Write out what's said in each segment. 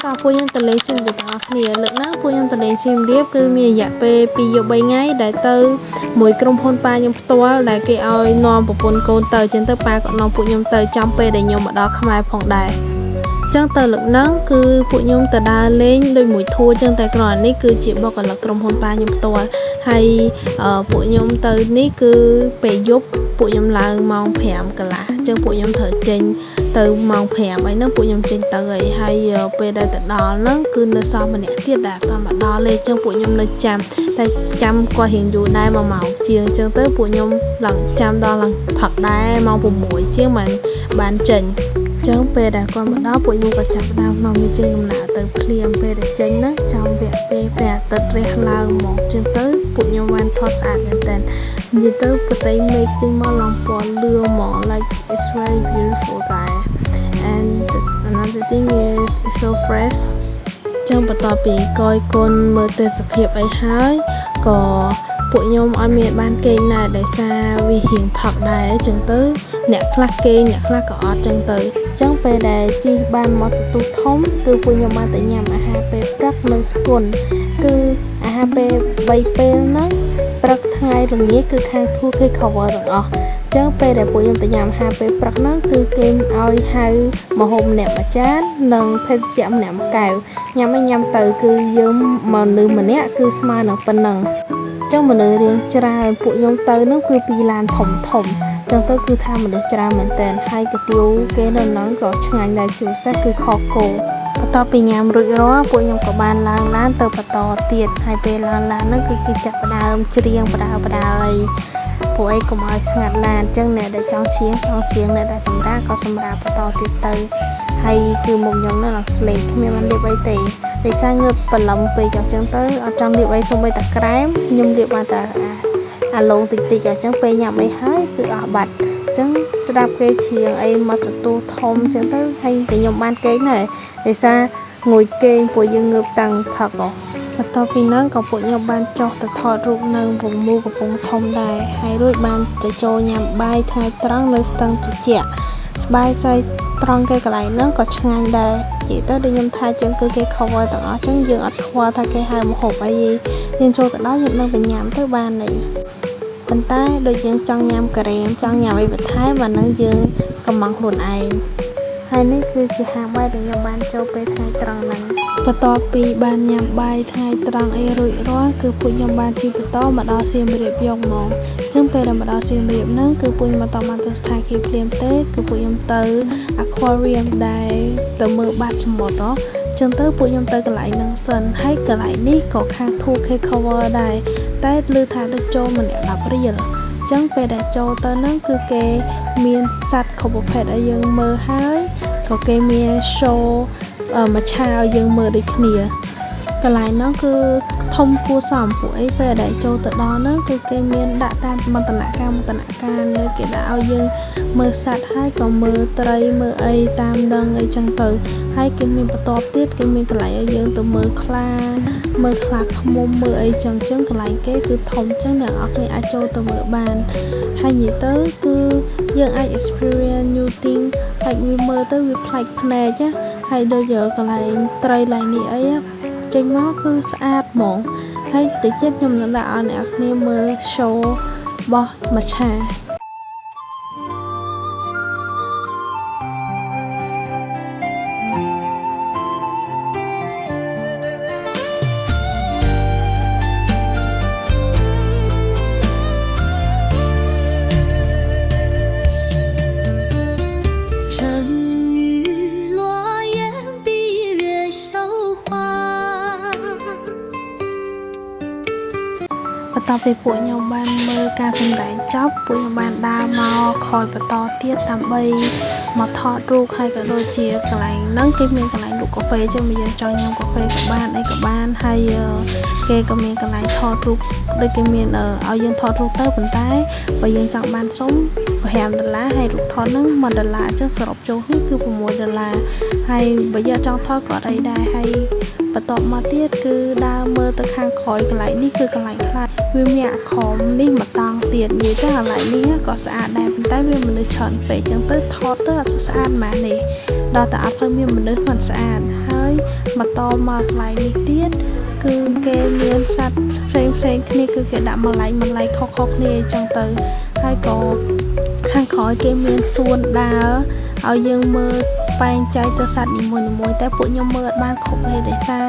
តោះពួកយើងទៅលេងសៀមរាបទាំងអស់គ្នាលើកហ្នឹងពួកខ្ញុំទៅលេងសៀមរាបគឺមានរយៈពេល2យប់3ថ្ងៃដែលទៅមួយក្រុមហ៊ុនប៉ាខ្ញុំផ្ទាល់ដែលគេឲ្យនាំប្រពន្ធកូនទៅអញ្ចឹងទៅប៉ាក៏នាំពួកខ្ញុំទៅចំពេលដែលខ្ញុំមកដល់ខ្មែរផងដែរចឹងទៅលើកហ្នឹងគឺពួកខ្ញុំទៅដើរលេងដូចមួយ tour ចឹងតែគ្រាន់តែនេះគឺជាបុគ្គលិកក្រុមហ៊ុនប៉ាខ្ញុំផ្ទាល់ហើយពួកខ្ញុំទៅនេះគឺពេលយប់ពួកខ្ញុំឡើងម៉ោង5កន្លះចឹងពួកខ្ញុំត្រូវចេញទៅម៉ោង5អីហ្នឹងពួកខ្ញុំចេញទៅហើយហើយពេលដែលទៅដល់ហ្នឹងគឺនៅសល់ម្នាក់ទៀតដែលអត់ទាន់មកដល់ទេចឹងពួកខ្ញុំនៅចាំតែចាំគាត់រៀងយូរដែរ1ម៉ោងជាងចឹងទៅពួកខ្ញុំឡើងចាំដល់ឡើងផឹកដែរម៉ោង6ជាងបានបានចេញចឹងពេលដែលគាត់មកដល់ពួកខ្ញុំក៏ចាប់ផ្ដើមនាំគ្នាចេញដំណើរទៅភ្លាមពេលដែលចេញហ្នឹងចាំវគ្គពេលព្រះអាទិត្យរះឡើងមកចឹងទៅពួកខ្ញុំបានថតស្អាតមែនតើនិយាយទៅផ្ទៃមេឃចេញមកឡើងពណ៌លឿងហ្មង like it's very beautiful, guys. And another thing is it's so fresh. ចឹងបន្ទាប់ពីកយគុណមើលទេសភាពអីហើយក៏ពួកខ្ញុំអត់មានបានគេងដែរដោយសារវារៀងផឹកដែរចឹងទៅអ្នកខ្លះគេងអ្នកខ្លះក៏អត់ចឹងទៅចឹងពេលដែលជិះបានមកសន្ទុះធំគឺពួកខ្ញុំបានទៅញ៉ាំអាហារពេលព្រឹកនៅស្គុនគឺអាហារពេល3ពេលហ្នឹងព្រឹកថ្ងៃល្ងាចគឺខាង tour គេ cover ទាំងអស់ចឹងពេលដែលពួកខ្ញុំទៅញ៉ាំអាហារពេលព្រឹកហ្នឹងគឺគេឲ្យហៅម្ហូបម្នាក់មួយចាននិងភេសជ្ជៈម្នាក់មួយកែវញ៉ាំអីញ៉ាំទៅគឺយើងមនុស្សម្នាក់គឺស្មើនឹងប៉ុណ្ណឹងចឹងមនុស្សរៀងច្រើនពួកខ្ញុំទៅនោះគឺពីរឡានធំធំចឹងទៅគឺថាមនុស្សច្រើនមែនតើហើយកាទៀវគេនៅហ្នឹងក៏ឆ្ងាញ់ដែរជាពិសេសគឺខគោបន្ទាប់ពីញ៉ាំរួចរាល់ពួកខ្ញុំក៏បានឡើងឡានទៅបន្តទៀតហើយពេលឡើងឡានហ្នឹងគឺគេចាប់ផ្ដើមច្រៀងបដើបដើអីពួកអីកុំឲ្យស្ងាត់ឡានអញ្ចឹងអ្នកដែលចង់ច្រៀងចង់ច្រៀងអ្នកដែលសម្រាកក៏សម្រាកបន្តទៀតទៅហើយគឺមុខខ្ញុំនៅឡើងស្លេកគ្មានបានលាបអីទេដោយសារងើបព្រលឹមពេកអញ្ចឹងទៅអត់ចង់លាបអីសូម្បីតែក្រែមខ្ញុំលាបបានតែអាឡូងតិចតិចអញ្ចឹងពេលញ៉ាំអីហើយគឺអស់បាត់អញ្ចឹងស្ដាប់គេច្រៀងអីមកសន្ទុះធំអញ្ចឹងទៅហើយតែខ្ញុំបានគេងដែរដោយសារងួយគេងពួកយើងងើបតាំងផឹកហ៎បន្ទាប់ពីហ្នឹងក៏ពួកខ្ញុំបានចុះទៅថតរូបនៅវងមូលកំពង់ធំដែរហើយរួចបានទៅចូលញ៉ាំបាយថ្ងៃត្រង់នៅស្ទឹងត្រជាក់ស្បាយស្រីត្រង់គេកន្លែងហ្នឹងក៏ឆ្ងាញ់ដែរនិយាយទៅដូចខ្ញុំថាជាងគឺគេ cover ទាំងអស់ចឹងយើងអត់ខ្វល់ថាគេហៅម្ហូបអីយើងចូលទៅដល់យើងនឹងទៅញ៉ាំទៅបានអីប៉ុន្តែដូចយើងចង់ញ៉ាំការ៉េមចង់ញ៉ាំអីបន្ថែមអាហ្នឹងយើងកំងខ្លួនឯងហើយនេះគឺជាហាងបាយដែលខ្ញុំបានចូលពេលថ្ងៃត្រង់ហ្នឹងបន្ទាប់ពីបានញ៉ាំបាយថ្ងៃត្រង់អីរួចរាល់គឺពួកខ្ញុំបានជិះបន្តមកដល់សៀមរាបយកហ្មងអញ្ចឹងពេលដែលមកដល់សៀមរាបហ្នឹងគឺពួកខ្ញុំមិនតបានទៅស្ថានភាពភ្លាមទេគឺពួកខ្ញុំទៅ aquarium ដែលទៅមើលបាតសមុទ្រហ៎ចឹងទៅពួកខ្ញុំទៅកន្លែងហ្នឹងសិនហើយកន្លែងនេះក៏ខាង tour គេ cover ដែរតែឮថាដូចចូលម្នាក់10រៀលចឹងពេលដែលចូលទៅហ្នឹងគឺគេមានសត្វគ្រប់ប្រភេទឲ្យយើងមើលហើយក៏គេមាន show មច្ឆាឲ្យយើងមើលដូចគ្នាកន្លែងហ្នឹងគឺធំគួរសមពួកអីពេលដែលចូលទៅដល់ហ្នឹងគឺគេមានដាក់តាមមន្តនការមន្តនការនៅគេដាក់ឲ្យយើងមើលសត្វហើយក៏មើលត្រីមើលអីតាមដឹងអីចឹងទៅហើយគេមានបន្ទាប់ទៀតគេមានកន្លែងឲ្យយើងទៅមើលខ្លាមើលខ្លាឃ្មុំមើលអីចឹងចឹងកន្លែងគេគឺធំចឹងអ្នកនរគ្នាអាចចូលទៅមើលបានហើយនិយាយទៅគឺយើងអាច experience new thing ហើយវាមើលទៅវាប្លែកភ្នែកណាហើយដូចកន្លែងត្រីឡៃនេះអីចេញមកគឺស្អាតហ្មងហើយតិចទៀតខ្ញុំនឹងដាក់ឲ្យអ្នកគ្នាមើល show របស់មច្ឆា 沉鱼落雁，闭月羞花。 បន្ទាប់ពីពួកខ្ញុំបានមើលការសម្ដែងចប់ពួកខ្ញុំបានដើរមកក្រោយបន្តទៀតដើម្បីមកថតរូបហើយក៏ដូចជាកន្លែងហ្នឹងគេមានកន្លែងលក់កាហ្វេចឹងបើយើងចង់ញ៉ាំកាហ្វេក៏បានអីក៏បានហើយគេក៏មានកន្លែងថតរូបដូចគេមានឲ្យយើងថតរូបទៅប៉ុន្តែបើយើងចង់បានសុំ5ដុល្លារហើយរូបថតហ្នឹង1ដុល្លារអញ្ចឹងសរុបចូលនេះគឺ6ដុល្លារហើយបើយើងចង់ថតក៏អត់អីដែរហើយបន្ទាប់មកទៀតគឺដើរមើលទៅខាងក្រោយកន្លែងនេះគឺកន្លែងខ្លះវាមានអាក្រមនេះមកតង់ទៀតនិយាយទៅកន្លែងនេះក៏ស្អាតដែរប៉ុន្តែវាមនុស្សច្រើនពេកអញ្ចឹងទៅថតទៅអត់ស្អាតហ្មងនេះដល់តែអត់សូវមានមនុស្សមិនស្អាតហើយ បន្តមកកន្លែងនេះទៀតគឺគេមានសត្វផ្សេងផ្សេងគ្នាគឺគេដាក់មួយឡែកមួយឡែកខុសៗគ្នាអញ្ចឹងទៅហើយក៏ខាងក្រោយគេមានសួនដើរឲ្យយើងមើលបែងចែកទៅសត្វនីមួយៗតែពួកខ្ញុំមើលអត់បានគ្រប់ទេដោយសារ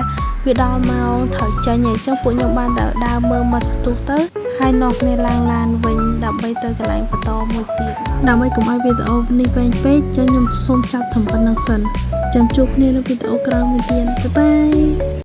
វាដល់ម៉ោងត្រូវចេញហើយអញ្ចឹងពួកខ្ញុំបានតែដើរមើលមកស្ទុះទៅហើយនាំគ្នាឡើងឡានវិញដើម្បីទៅកន្លែងបន្តមួយទៀតដើម្បីកុំឲ្យវីដេអូនេះវែងពេកចឹងខ្ញុំសូមចាប់ត្រឹមប៉ុណ្ណឹងសិនចាំជួបគ្នានៅវីដេអូក្រោយមួយទៀត bye bye.